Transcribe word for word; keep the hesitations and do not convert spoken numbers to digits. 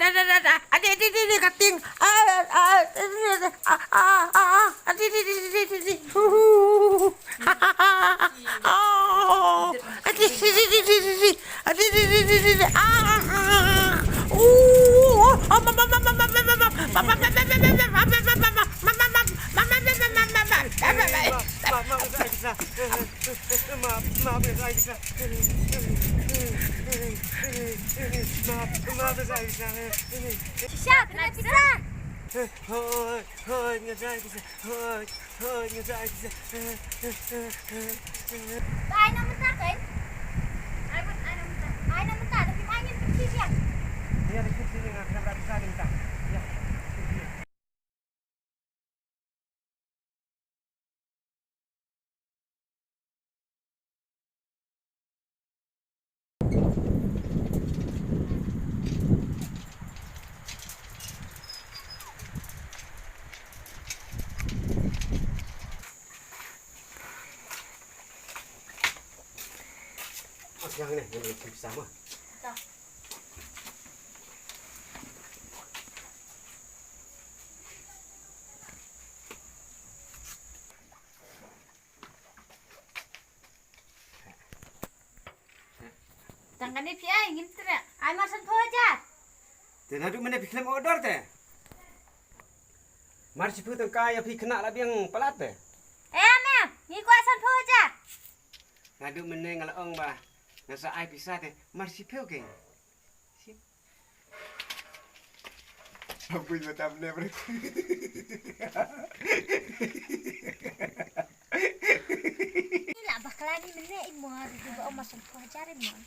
Da, da, da, da. Adi, adi, adi, adi, kating. Ah, ah, adi, adi, adi, adi, adi. Hu, hu, hu, hu. Oh, adi, adi, adi, adi, adi. Adi, adi, adi, adi, adi. Ah, ah, ah. Uh, oh, oh, ma, ma, ma. Ma, ma, ma, ma. Ma, ma, ma, ma. Ma, ma, ma, ma. Shisha, kena pisa. Hoi, hoi, nga jai pisa. Hoi, hoi, nga jai pisa. Ba ai na mynta kan? Ai mynta, ai na mynta. Ai na mynta, tapi main yang kecil ya. Iya, kecil ni, nga kena pisa ni mynta. Ya. Yang ni, yang ni, yang sama. Tang kane phi ai ngim treh. Ai mar san phew hajar. Te naduh mynne phi khlem order te. Mar shiphew tyngka ïa phi khynnah la biang palat te. Eh, me, ngi kwah san phew hajar. Naduh mynne nga la ong ba nga sa ai pisa te mar shiphew keiñ. Ampun mata benda bro. Ni lah bakla ni mene imor juga om masuk pelajar imor.